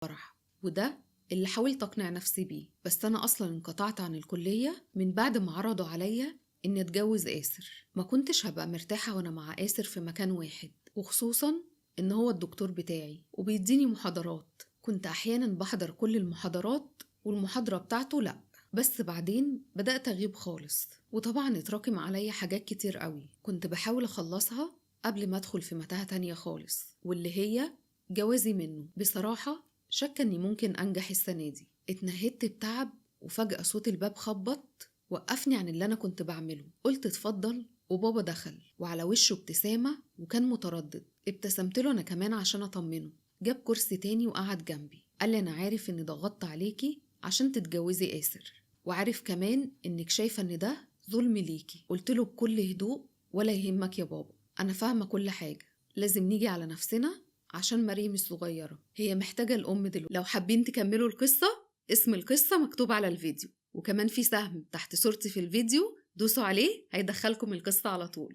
فرح، وده اللي حاولت أقنع نفسي بيه. بس أنا أصلا انقطعت عن الكلية من بعد ما عرضوا عليا إني أتجوز آسر. ما كنتش هبقى مرتاحة وأنا مع آسر في مكان واحد، وخصوصا إن هو الدكتور بتاعي وبيديني محاضرات. كنت أحيانا بحضر كل المحاضرات والمحاضرة بتاعته لأ، بس بعدين بدأت أغيب خالص، وطبعا اتراكم عليا حاجات كتير قوي كنت بحاول أخلصها قبل ما أدخل في متاهة تانية خالص، واللي هي جوازي منه. بصراحة شك إني ممكن أنجح السنة دي. اتنهدت بتعب، وفجأة صوت الباب خبط وقفني عن اللي أنا كنت بعمله. قلت اتفضل، وبابا دخل وعلى وشه ابتسامة وكان متردد. ابتسمت له أنا كمان عشان أطمنه. جاب كرسي تاني وقعد جنبي. قال لي أنا عارف إني ضغطت عليكي عشان تتجوزي آسر، وعارف كمان إنك شايفة إن ده ظلم ليكي. قلت له بكل هدوء ولا يهمك يا بابا، أنا فاهمة كل حاجة، لازم نيجي على نفسنا عشان مريم الصغيرة، هي محتاجة الأم دلوقتي. لو حابين تكملوا القصة، اسم القصة مكتوب على الفيديو، وكمان في سهم تحت صورتي في الفيديو، دوسوا عليه هيدخلكم القصة على طول.